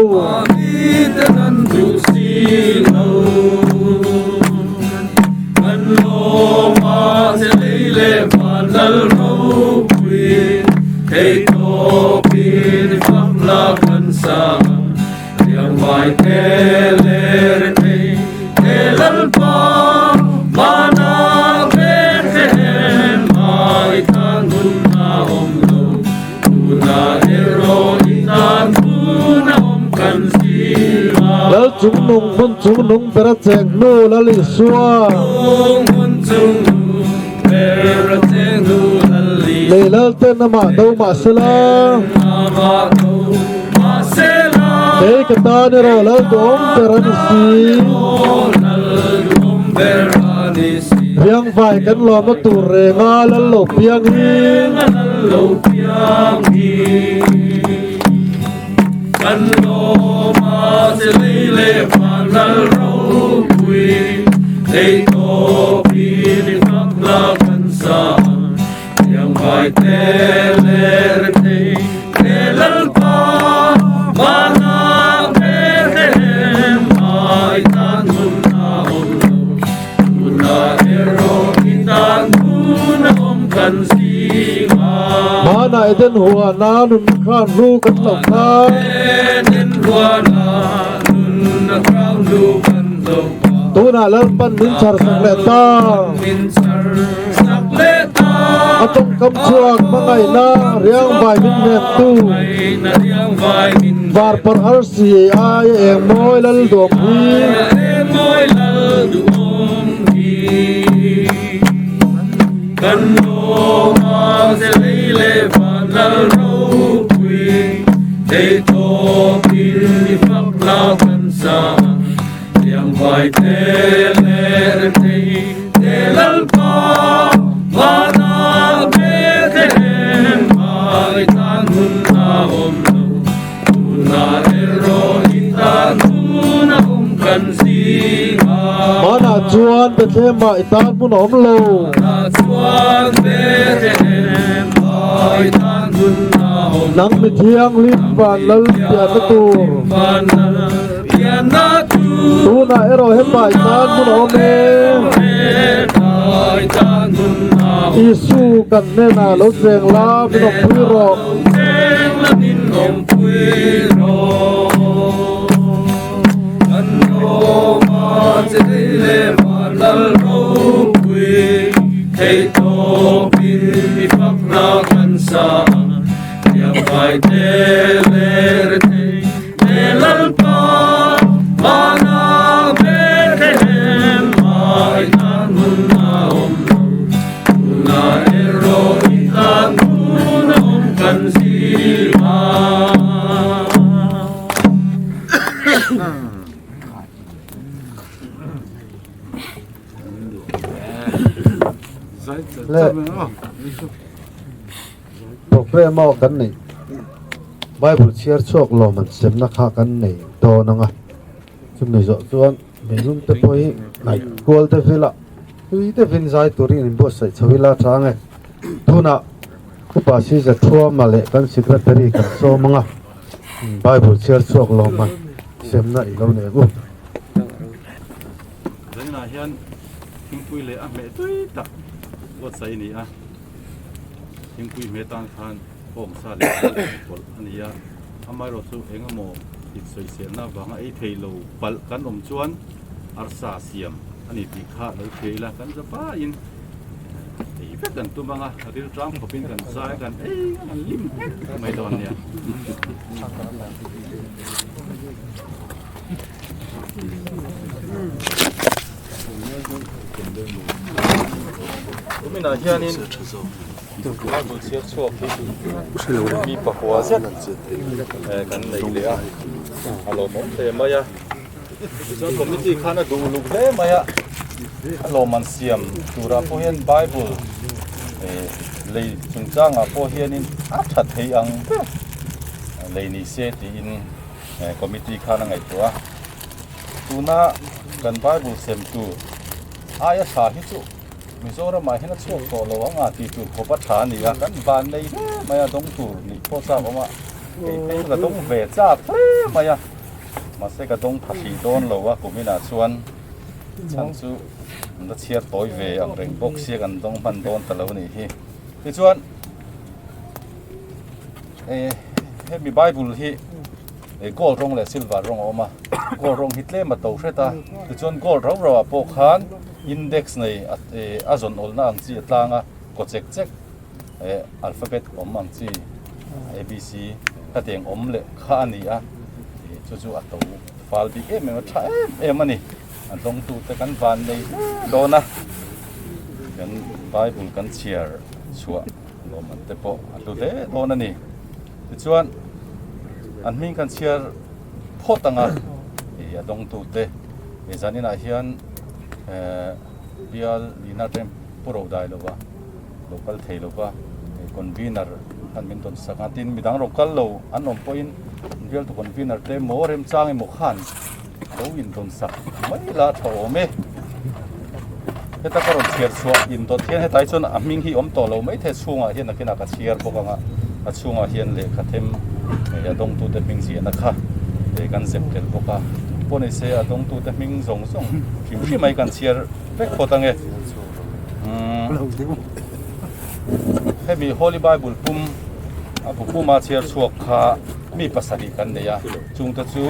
Lal chungnung hmun chungnung ber a cheng hnu Lal Isua. Lei lal ten amah do mah sela. Kei ka tan erawh lal duhawm ber a ni si. Riangvai kan lawmna tur renga lal lo piang hi. Hmanah Eden huana nunna khan hlu kan lo kha. Tunah Lalpan min chhar sak leh ta. A tawngkam chhuak hmangaihna riangvai min hnemtu. Varparh arsi ei aia eng mawi lal duhawm hi. Hmanah chuan Bethlehem ah i tan hmun a awm lo. Nang mi thianghlim van lal pianna tur. Tunah erawh hepa i tan hmun a awm e. Isu kan hnenah lo cheng la min awmpui rawh. Le Programme a kan neih Bible chhiar chhuak lawm an semna kha kan nei dawn ang a, chumi zawh chuan Meilum te pawh hi ngaih kual te vela tui te vin zai turin inbuatsaih chho ila tha ang e. Tunah Upa Caesar Thuama leh kan Secretary kan sawm ang a, Bible chhiar chhuak lawm a semna i lo nei ang u. Zaninah hian thingpui leh a hmeh tui tak buatsaih a ni a, thingpui hmeh tan khan bawngsa leh thil pawlh a ni a, amaherawhchu engemaw insawiselna avanga ei thei lo palh kan awm chuan. Arsa siam a ni tih kha lo hria ila kan za vaiin ei vek kan tum ang a, ril tang khawpin kan zai kan ei ang an lim nghek mai dawn nia. Tuminah hianin Bible chhiar chhuak hi mi pakua zet kan nei leh a, a lawmawm hle mai a. Tichuan committee khan a duh uluk hle mai a, a lawmman siam turah pawh hian Bible lei chungchangah pawh hianin a tha thei ang ber lei ni se tiin committee khan a ngaihtuah a. Tuna kan Bible sem tur aia tha hi chu Mizoramah hian a chhuak tawh lo ang a tih tur khawp a tha a ni a, kan van nei hle mai a, dawng tur nih pawh chak awm a, kei phei chu ka dawng ve chak hle mai a. Mahse ka dawng pha hrih dawn lo a kum inah chuan chhan chu an la chhiar tawi ve ang reng bawk sia kan dawng hman dawn ta lo a nih hi. Tichuan eh hemi bible hi gold rawng leh silver rawng a awm a, gold rawng hi tlem a to hret a, tichuan gold rau rau ah pawh khan index nei a zawn awlna ang chi a tlang a, kaw chek chek eh alphabet awm ang chi abc khatiang awm leh kha a ni a ih chu chu a to fal bik em em a tha em em a ni a dawngtu te kan van nei hle dawn a kan bible kan chhiar chhuah lawmman te pawh a hlu hle dawn a ni tichuan an hming kan chhiar phawt ang a ih a dawngtu te ih zaninah hian eh bial nihna atangin pu ro dai lo va. lo kal thei lo va, convener khan min tawn sak a, tin midang ro kal lo an awm pawhin bialtu convener te emaw remchang emaw khan lo in tawn sak mai la tha awm e. Heta ka rawn chhiar chhuah in dawt hian hetlai chuan a hming hi awm tawh lo mai thei chhungah hian nakinah ka chhiar bawk ang a, a chhungah hian lehkha them a dawngtute hming ziahna kha kan zep tel bawk a, pawh ni se a dawngtute hming zawng zawng hrim hrim mai kan chhiar vek phawt ang e. Hemi Holy Bible pum a bu puma chhiar chhuak kha mi pasarih kan nei a, chungte chu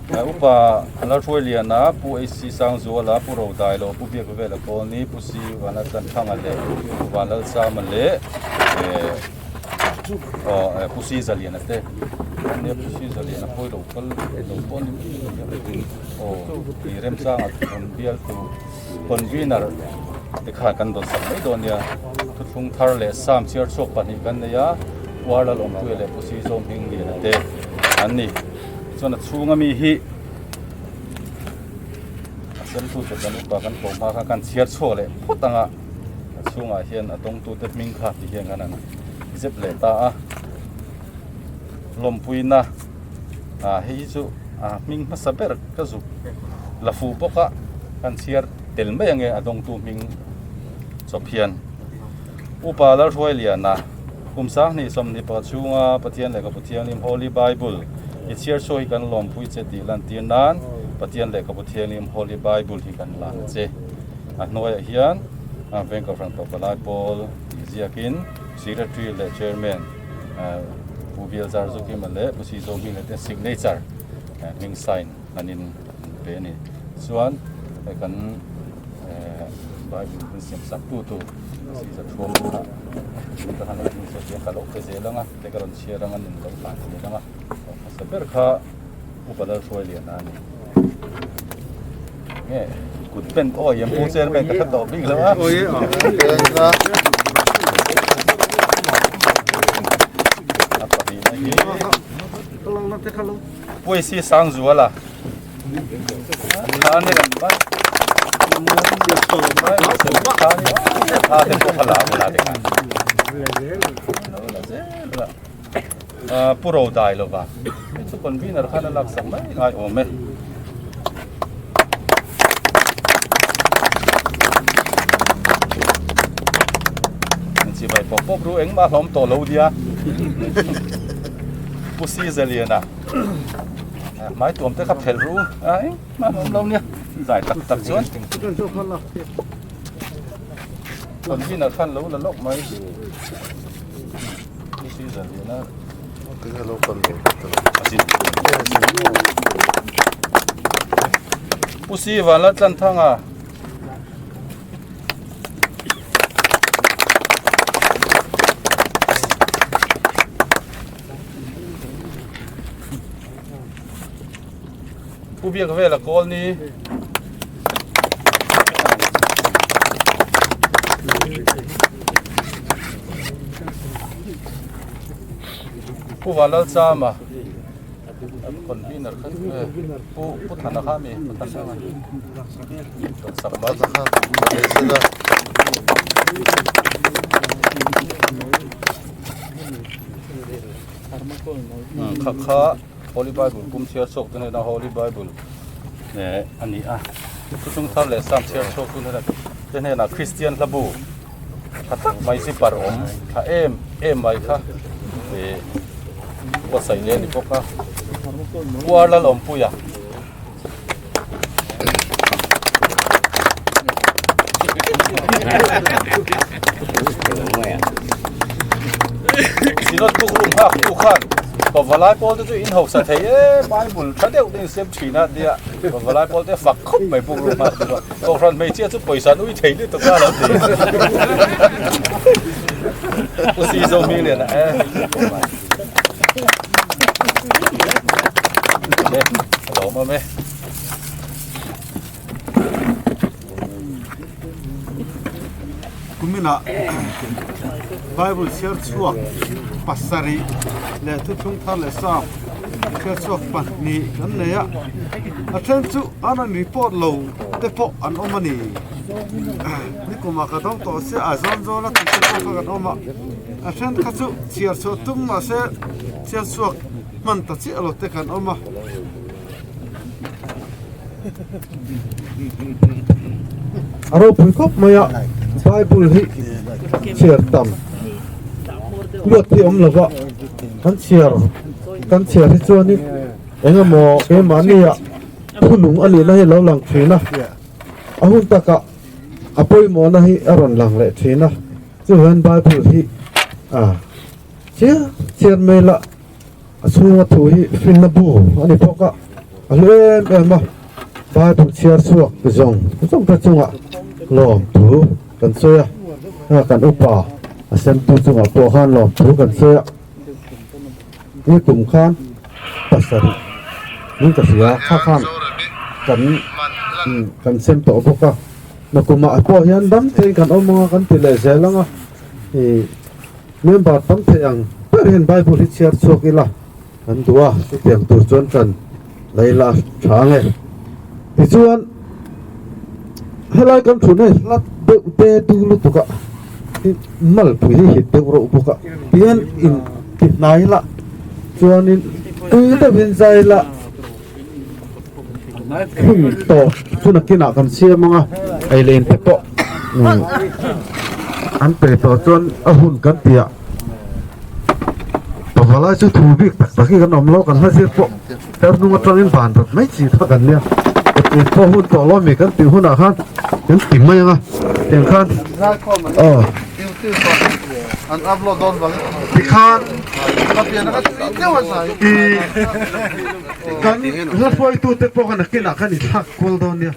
Upa Lalhruailiana, Pu AC Sangzuala, Pu Rodailo, Pu Biakvela Kawlni, Pu Si Vanlaltlanthanga leh Pu Vanlalsama leh Pu Si Zaliana te an nia, Pu Si Zaliana pawh i lo kal lo pawh a ni mai thei a, aw remchanga rawn bialtu. Convener te khan kan dawn sak mai dawn nia. Thuthlung thar leh Sam chhiar chhuak pahnih kan nei a, Uarlal Awmpuia leh Pu Sizawm Hmingliana te an ni. Chuan a chhunga mi hi a semtu chu kan upa kan ko hma kha kan chhiar chhuak leh phawt ang a, a chhungah hian a dawngtute hming kha ti hian kan han zep leh ta a. Lawmpuina ah hei hi chu a hming hmasa ber ka zuk la fuh bawk a kan chhiar tel mai ange a dawngtu hming chawp hian Upa Lalhruailiana kum 20 21 chhunga Pathian Lehkhabu Thianghlim Holy Bible i chhiar chhuak hi kan lawmpui che tih lantir nan Pathian Lehkhabu Thianghlim Holy Bible hi kan lan che a hnuaiah hian Veng Kohhran Tawpalai Pawl tih ziakin Secretary leh Chairman Pu Bialzar Zukima leh Pu Sizo Hming leh te signature hming sign an in pe a ni. Chuan kan Bible kan siam sak tu tur Siza Thuam kha ka han hming sawi chiang ka lo pe zel ang a, te ka rawn chhiar ang a nin lo hlan zel ang a. Hmasa ber kha Upa Lalhruailiana a ni. Nge kut pen awi em Pu Chairman ka hre tawh bik lo a. A pahnihna hi Puaisi Sangzuala Thla ni kan ban Thla te pawh kha la la te khan la zel la Pu Ro dai lova hei chu convener khan a lak sak mai ngai awm e. Chibai pawp pawp ru engmah hlawm tawh lo dia Pu Si Zaliana hmai tuam te kha phelh ru a engmah hlawm lo nia zai tak tak chuan convener khan lo la lawk mai. Pu Si Vanlaltlanthanga. Pu Biak vela kawl ni. Pu Vanlalchama convener kha Pu Pu Thana kha mi Pu Thana sak mai. Kha kha Holy Bible pum chhiar chhuak tu hnenah Holy Bible eh a ni a thuthlung thar leh Psalm chhiar chhuak tu hnenah te hnenah Kristian hla bu tha tak mai zipar awm tha em em mai kha eh buatsaih leh a ni bawk a Puar Lalawmpuia. Synod book room hak tu khan pavalai pawl te chu in hausa thei e Bible tha deuh te in sem thin a tia pavalai pawl te fak khawp mai book room hak tu kha kohhran hmeichhia chu pawisa an ui thei lutuk a lo ti Pu Si Zohming lian a e Lawm awm e. Kuminah Bible chhiar chhuak pasarih leh thuthlung thar leh sap chhiar chhuak pahnih kan nei a, a then chu an rawn report lo te pawh an awm a ni. Nikumah ka dawng tawh sia a zawn zawn a tih te pawh kha kan awm a, a then kha chu chhiar chhuah tum mahse chhiar chhuak hman ta chiah lo te kan awm a. A ropui khawp mai a, Bible hi chhiar tam luat hi awm lova, kan chhiar kan chhiar hi chuanin eng emaw keimahnia thunung a nihna hi a lo lang thin a, a hun takah a pawimawhna hi a rawn lang leh thin a, chuhian Bible hi a chiar chiar mai la. A chhunga thu hi finna bu a ni bawk a, a hlu em em a, Bible chhiar chhuak zawng zawng te chungah lawm thu kan sawi a, kan upa a semtu chungah pawh khan lawm thu kan sawi a, ni kum khan pasarih ning ka hria kha khan kan kan sem tawh bawk a, nakumah pawh hian dam theiin kan awm ang a kan ti leh zel ang a, ih. Member tam thei ang ber hian Bible hi chhiar chhuak ila kan duh a, chutiang tur chuan kan Layla tha ang e. Tichuan helai kan thu nei hlat deuh te du lutuk a, malpui hi hit deuh reuh bawk a, tihian in ti hnai la chuanin tui deuhin zai la hun tawp chu nakinah kan siam ang a, ei leh in te pawh an pe tawh chuan a hun kan tih ah pavalai chu thu bik tak tak hi kan awm lo kan hla zir pawh tar hnung atangin van rat mai chi kha kan nia in pawh hun tawh lo mi kan tih hunah khan kan ti mai ang a tiang khan aw tikhan Kan hla hruaitute pawh khan a kinah khan i thlak kual dawn nia.